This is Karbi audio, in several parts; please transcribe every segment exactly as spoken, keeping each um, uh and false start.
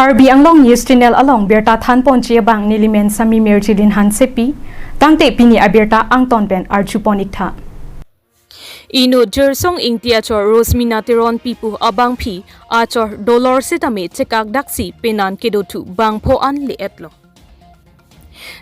Karbi Anglong News Channel along birta thanponji abang nelimen Sami Mirjilin Hansepi, tangte pini abirta angton pen arjupon iktha. Inut Jirsong Ingti achor Rosmina Teronpi pu abangpi achor dolor sitame chekakdaksi penan kedothu bangpho an le-etlo.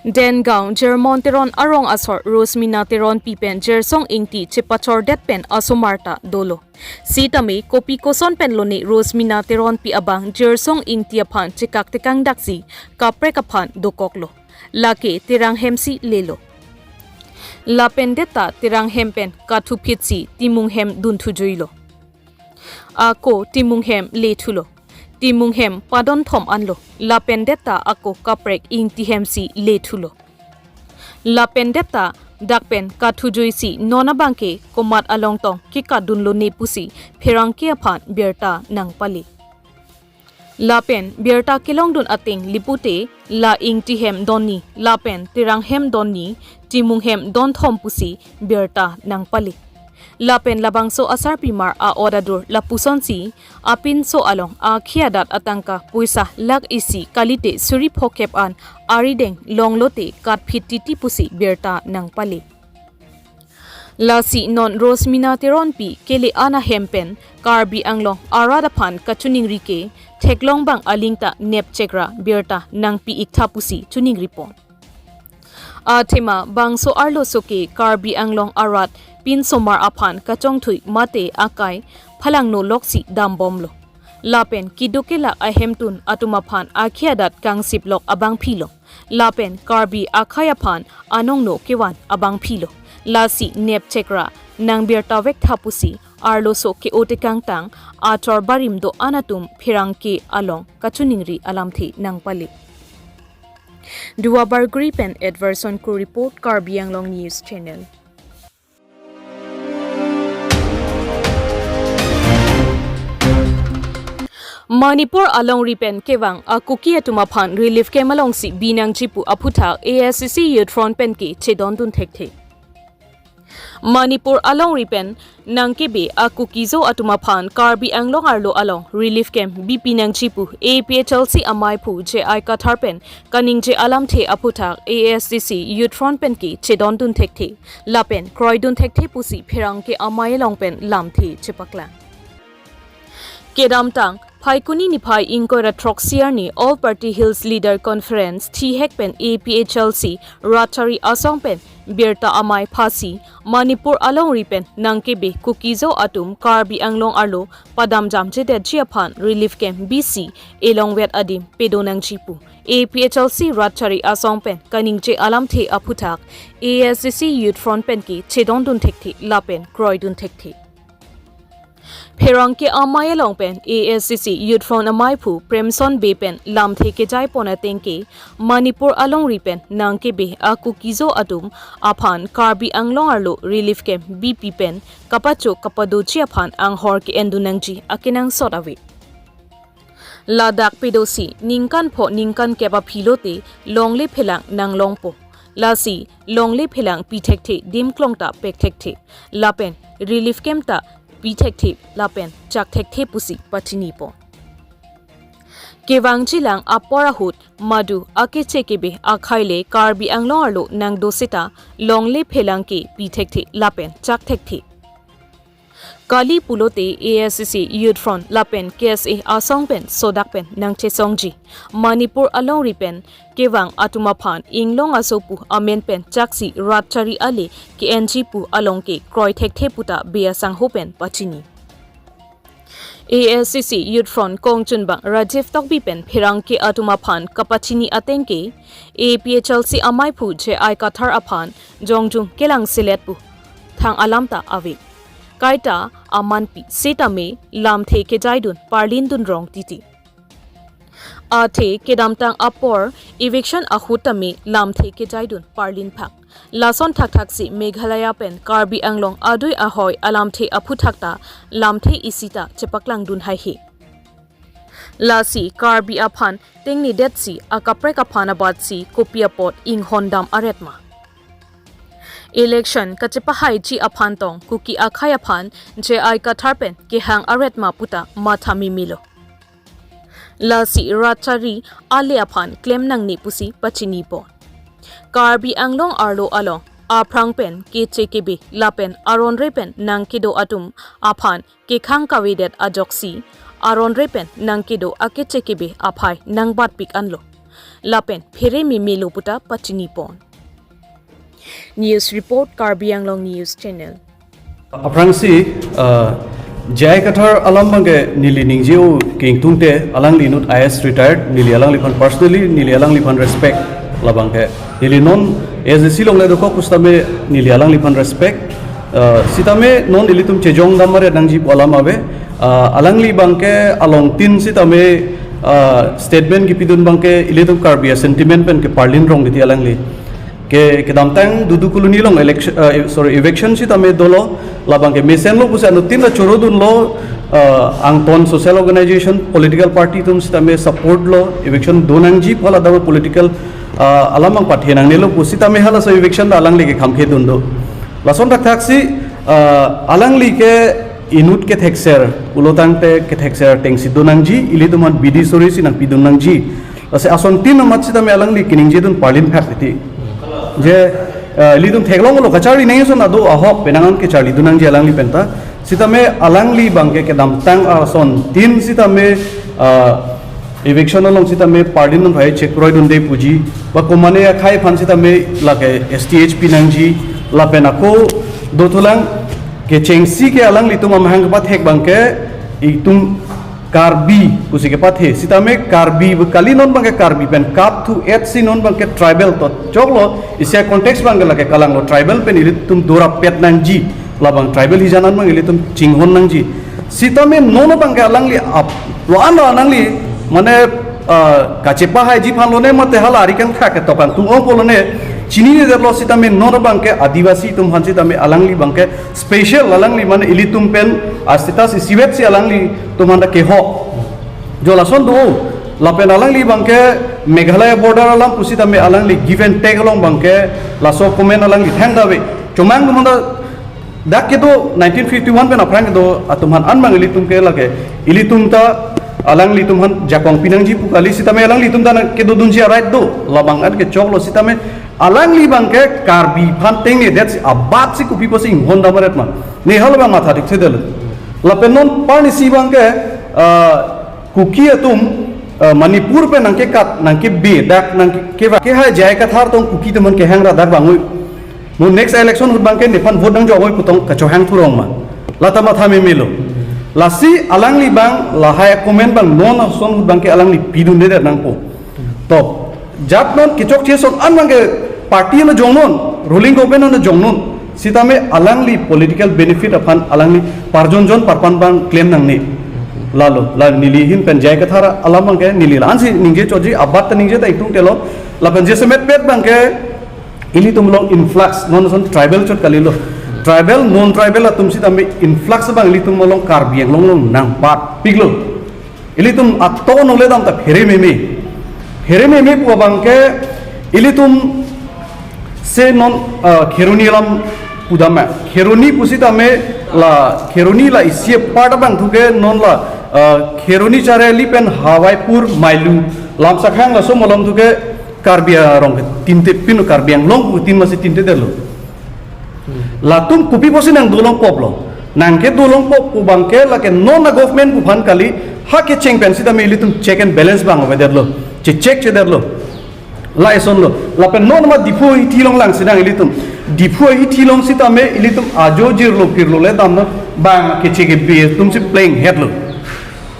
Dengaon Jirmon Teron arong asor Rosmina Teronpi pen Jirsong Ingti chepachordet pen asomar ta dolo. Sitame kopi koson pen lone Rosmina Teronpi abang Jirsong Ingti aphan chekak tekangdaksi kaprek aphan dokoklo. Lake Terang hemsi lelo. Lapen detta Terang hem pen kathuphitsi Timung hem dunthujuilo. Ako Timung hem lethulo. Timung hem padonthom anlo. Lapen detta ako kaprek Ingti hemsi lethulo. Lapen detta dak pen kathujuisi non abangke komat along tong kekadunlone pusi pherangke aphan birta nangpale. Lapen birta kelongdun ateng lipute la Ingti hem donni, lapen Terang hem donni, Timung hem donthom pusi birta nangpale. Lapen labangso asarpimar a-order dur lapusonsi apinso along akhi adat atangka poisa lakh isi kalite suri phokep an arideng longlote katphit titi pusi birta nangpale. Lasi non Rosmina Teronpi kele an ahem pen Karbi Anglong arat aphan kachiningri ke theklong bang aling ta nepchekra birta nangpi iktha pusi chiningripon. Athema bangso arloso ke Karbi Anglong arat pinsomar aphan kachongthui mate akai phalangno loksi dambomlo. Lapen keduk kelak ahemtun atum aphan akhi adat kangsiplok abangpilo. Lapen Karbi akhei aphan anongno kevan abangpilo. Lasi nepchekra nangbirta vektha pusi arloso ke-o tekangtang achor barim do-an atum pherangke along kachiningri alamthe nangpale. Duar Bagori pen Edwardson Kro report, Karbi Anglong News Channel. Manipur alongri pen kevang a-Kuki atum aphan relief camp alongsi binangji pu aphuthak A S D C Youth Front pen ke chedondun thekthe. Manipur alongri pen nangkebe a-Kuki-Zo atum aphan Karbi Anglong arlo along relief camp bipinangji pu A P H L C amei aphu J I Kathar pen kaningje alamthe aphuthak A S D C Youth Front pen ke chedondun thekthe. Lapen kroidun thekthe pusi pherangke amei along pen lamthe chepaklang. Kedamtang Phaikuni niphai ingkoi ra throksi arni All Party Hills Leader Conference thihek pen A P H L C Ratchari asong pen birta amei phasi Manipur alongri pen nangkebe Kuki-Zo atum Karbi Anglong arlo padamjamjedetji aphan relief camp bisi elongvet adim pedonangji pu A P H L C Ratchari asong pen kaningje alamthe aphuthak A S D C Youth Front pen ke chedondun thekthe lapen kroidun thekthe. Pherangke amei along pen A S D C Youth Front amei aphu Premson Bey pen lamthe kejaipon ateng ke Manipur alongri pen nangkebe a-Kuki-Zo atum aphan Karbi Anglong arlo relief camp bipi pen kapachok kapadoji aphan anghor ke-endun nangji akenangsot ave. Ladak pedosi ningkan pho ningkan kep aphi lote longle phelang nanglongpo. Lasi longle phelang pithekthe, dimklong ta pekthekthe. Lapen relief camp ta pithekthe lapen chakthekthe pusi pachinipo. Kevangjilang apor ahut madu akechekebe akhei le Karbi Anglong arlo nangdo seta longle phelang ke pithekthe lapen chakthekthe. Kali pulote A S D C Youth Front lapen K S A asong pen sodak pen nangchesongji. Manipur alongri pen kevang atum aphan inglong aso pu amen pen chaksi Ratchari ale ke-enji pu along ke kroithekthe puta Bey asangho pen pachini. A S D C Youth Front kongchunbang Rajiv Tokbi pen pherangke atum aphan kapachini ateng ke A P H L C amei aphu J I Kathar aphan jongjung kelangselet pu thang alam ta ave. Kaita amanpi sitame lamthe kejaidun parlindun rong titi. Athe kedamtang apor eviction ahut tame lamthe kejaidun parlin phak. Lason thakthaksi Meghalaya pen Karbi Anglong adui ahoi alamthe aphuthak ta lamthe isi ta chepaklangdun haihe. Lasi Karbi aphan tengnedetsi akaprek aphan abatsi kopi apot inghondam aretma. Election kachepahaiji aphan tong Kuki akhei aphan J I Kathar pen kehang aretma puta matha mimilo. Lasi rat chari ale aphan klem nangne pusi pachini pon. Karbi Anglong arlo along aphrang pen keche kebe lapen aronre pen nangkedo atum aphan kekhang kavedet ajoksi aronre pen nangkedo akeche kebe aphai nangbatpik anlo. Lapen phere meme lo puta pachini pon. News report, Karbi Anglong News Channel. Aphrangsi, uh, J I Kathar alam abangke neli ningje-o kengtung te, alangli inut I A S retired, neli alangliphan personally, neli alangliphan respect labangke. Neli non A S D C along le dokok pusitame neli alangliphan respect. Uh, sitame non ilitum chejong dam mare nangji pu alam ave. Uh, alangli abangke along tin sitame, uh, statement kipidun abangke ilitum Karbi a-sentiment pen keparlin rong kiti alangli. Ke, kedamtang Dudu Colony along election, uh, sorry, eviction sitame dolo, labangke mesenlo pusi anuttin ta chorodunlo, uh, angton social organization, political party atum sitame support lo, eviction do nangji pu hala double political, uh, alam abang pathe nangnelo pusitame halaso eviction ta alangli ke kham kedun do. Lason thakthaksi, uh, alangli ke inut kethekser, pulo tangte kethekser atengsi do nangji, ilitum aphan bidi suri si nangpidun nangji. Lasi ason tin amat sitame alangli keningjedun parlin phak titi. Je, eh, ilitum theklonglo kacharli nangji ason ado ahok penang an kecharlidun nangji alangli penta. Sitame alangli abangke kedamtang ason tin sitame, eh, eviction along sitame parlin non hai chekroidunde puji. Ba komane akhai aphan sitame lake S T H pi nangji lapen ako dothulang kechengsi ke alanglitum amahang kepathek abangke itum Karbi pusi kepathe, sitame Karbi pu kali, non abangke Karbi pen kap thu et si non abangke tribal to choklo, isi a-context abangke lake kalanglo tribal pen ilitum dorap pet nangji, labang tribal hijan an abang ilitum chinghon nangji. Sitame non abangke alangli ap, lo an lo alangli mane, ah, kachepahaiji aphan lone mate hala ari kangthak ketok kangtung ong pu lone chinine detlo, sitame non abangke Adivasi atum aphan sitame alangli abangke special alangli mane ilitum pen a-status isivet si alanglitum aphan ta kehok. Jo lason do, lapen alangli abangke Meghalaya border alam pusitame alangli give and take along abangke laso comment alangli thang dave. Chomang atum aphan ta dak kedo nineteen fifty-one pen aphrang kedo atum aphan an abang ilitum ke lake, ilitum ta alanglitum aphan jakong pi nangji pu kali, sitame alanglitum ta nangkedodunji a-right do, labang an kechoklo, sitame alangli abangke Karbi aphan tengne det si abat si kopi pusi inghon dam aret ma. Ne halabang matha dik thedel. Lapen non parni si abangke, ah, Kuki atum, ah, Manipur pen nangkekat, nangkebe, dak nangke, keva, kehai J I Kathar tong Kuki atum aphan kehangra dak bangui. Mo next election ahut abangke nephan vote nangjok-oi pu tong kachohang thurong ma. Lata matha memelo. Lasi alangli abang lahai comment abang non ason ahut abangke alangli pidunde det nangpo. Top. Jat non kechokche ason an abangke party na jongnon, ruling government na jongnon. Sitame alangli political benefit aphan alangli parjon jon parpan abang klem nangne. Lalo, la neli ahin pen J I Kathar alam abangke neli la-ansi ningje choji, abat ta ningje ta itung telo. Lapen jasemet pet abangke ilitum along influx, non ason tribal chot kalilo. Tribal, non tribal atum sitame influx abang ilitum along Karbi Anglong along nangpatpiklo. Ilitum ato nole dam ta phere meme. Phere meme pu abangke ilitum se non, ah, Kheroni alam pudam ma. Kheroni pusitame la, Kheroni la isi a-part abang thuke non la, ah, Kheroni Chariali pen Hawaipur Mailu lam sakhang laso malom thuke Karbi arong ke tinte pin, Karbi Anglong pu tin masi tinte detlo. Latum kopi pusi nangdolong poplo. Nangkedolong pop pu abangke lake non a-government pu aphan kali, ha kecheng pen sitame ilitum check and balance abang avedetlo. Che check chedetlo. La esonlo. Lapen non ma Diphu ahithi along lang sinang ilitum. Diphu ahithi along sitame ilitum ajo jirlo pirlo le damlo, bang keche kebe atum si plenghetlo.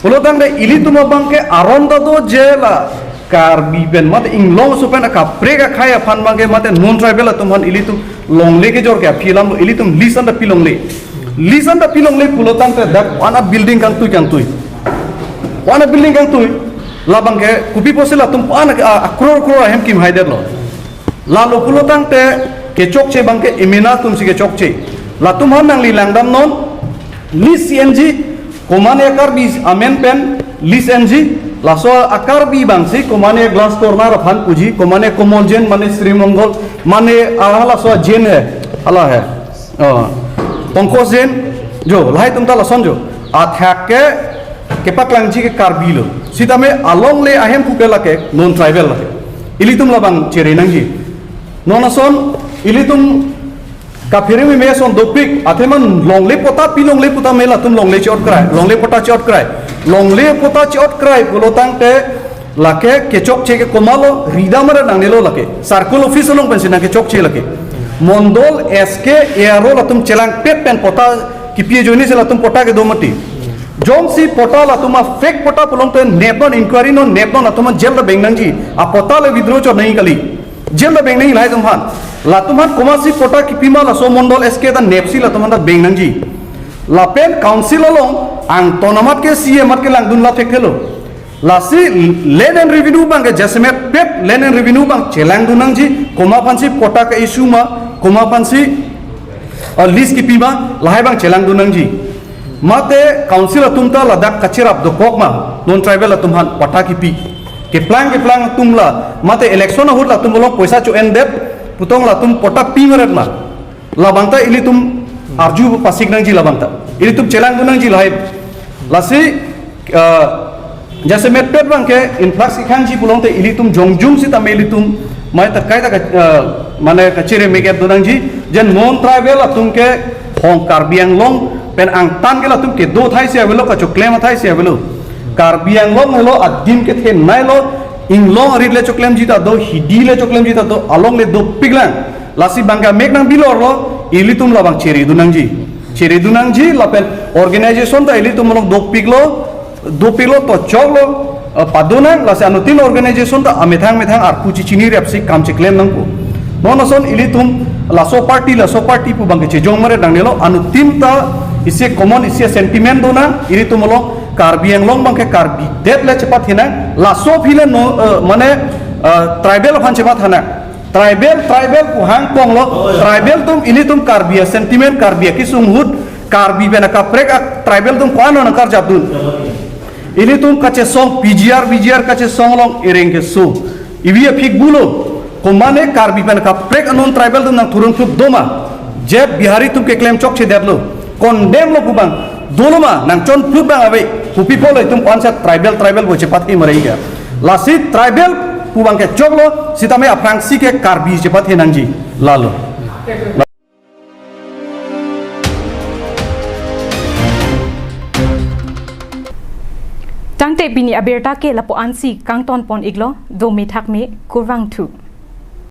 Pulo tangte ilitum abangke aron ta do je la Karbi pen mate inglong aso pen akaprek akhai aphan abangke mate non tribal atum aphan ilitum longle kejor ke aphi alam ilitum list an ta pilongle. List an ta pilongle pulo tangte dak one a building kangtui kangtui. One a building kangtui. Labangke kopi pusi latum an a, a crore crore ahem kimhaidetlo. Lalo pulo tangte kechokche abangke emena atum si kechokche. Latum aphan nangli langdam non, list si enji, komane a-Karbi amen pen list enji, laso a-Karbi abang si komane Glass Corner aphan puji, komane Komol Jain, mane Sri Mongol, mane a halaso Jain he, hala he. Oh. Pankaj Jain, jo, lahai atum ta lason jo. Athak ke kepaklangji ke Karbi lo. Sitame alongle ahem puke lake non tribal lake. Ilitum labang chere nangji. Non ason ilitum kaphere meme ason dopik, atheman longle pota pi longle pota me latum longle chot krai, longle pota chot krai. Longle pota chot krai pulo tangte lake kechokche ke komatlo, ridam ra nangnelo lake. Circle office along pensi nang kechokche lake. Mondol S K A R O latum chelangpet pen pota kipi ajoine si latum pota kedo mati. Jongsi pota latum a fake pota pulote nep non, inquiry non, nep non, latum an jail ta beng nangji. A pota le withdraw chot nangji kali. Jail ta beng nangji lahai atum aphan. Latum aphan komatsi pota kipima laso mondol S K ta nepsi latum aphan ta beng nangji. Lapen council along angton amat ke C A amat kelangdun la thekthelo. Lasi land and revenue abang ke jasemet pet land and revenue abang chelangdun nangji, komat aphansi pota ke-issue ma, komat aphansi, uh, lease kipima, lahai abang chelangdun nangji. Mate council atum ta ladak kacherap dokok ma, non tribal atum aphan pota kipi. Keplang keplang atum la, mate election ahut latum along poisa cho-endet, putong latum pota pi meret ma. Labang ta ilitum arju pasik nangji labang ta. Ilitum chelangdun nangji lahai. Lasi, uh, jasemet pet abang ke influx ikhangji pulote ilitum jongjung sitame ilitum mai ta kaita ka, uh, mane kachere meget do nangji. Jen non tribal atum ke hong Karbi Anglong pen angtan ke latum kedo athai si avelo, kachoklem athai si avelo. Karbi Anglong helo adim kethenei lo, inglong arit le choklemji ta do, hidi le choklemji ta do, alongle dopik lang. Lasi abang ke mek nangbilorlo, ilitum labang cheredun nangji. Cheredun nangji lapen organization ta ilitum along dopiklo, dopiklo to choklo, eh, padun nang, lasi anuttin organization ta amethang methang arpu chechini repsi kam cheklem nangpo. Non ason ilitum laso party, laso party pu abang ke chejong mare nangnelo, anuttin ta isi common isi sentiment do nang, ilitum along Karbi Anglong abang ke Karbi det le chepathe nang, laso aphi le non, eh, mane, eh, tribal aphan chepatha nang. Tribal, tribal pu hang konglo, tribal atum ilitum Karbi a sentiment, Karbi akesung ahut, Karbi pen akaprek a tribal atum ko-an nangkarjapdun. Ilitum kachesong P G R, V G R kachesong along ereng keso. Ivi aphi bulo, komane Karbi pen akaprek a non tribal atum nangthurung thup do ma. Je Bihari atum keklem chokchedetlo. Condemn lo pu abang, dolo ma, nangchon phlut abang ave, pupi polo itum ko-ansi tribal, tribal pu chepathe mare ke. Lasi tribal pu abang ke choklo, sitame aphrangsi ke Karbi chepathe nangji, lalo. Tangte pini abirta ke lapu-ansi kangton pon iklo, dome thakme, kurvangthu.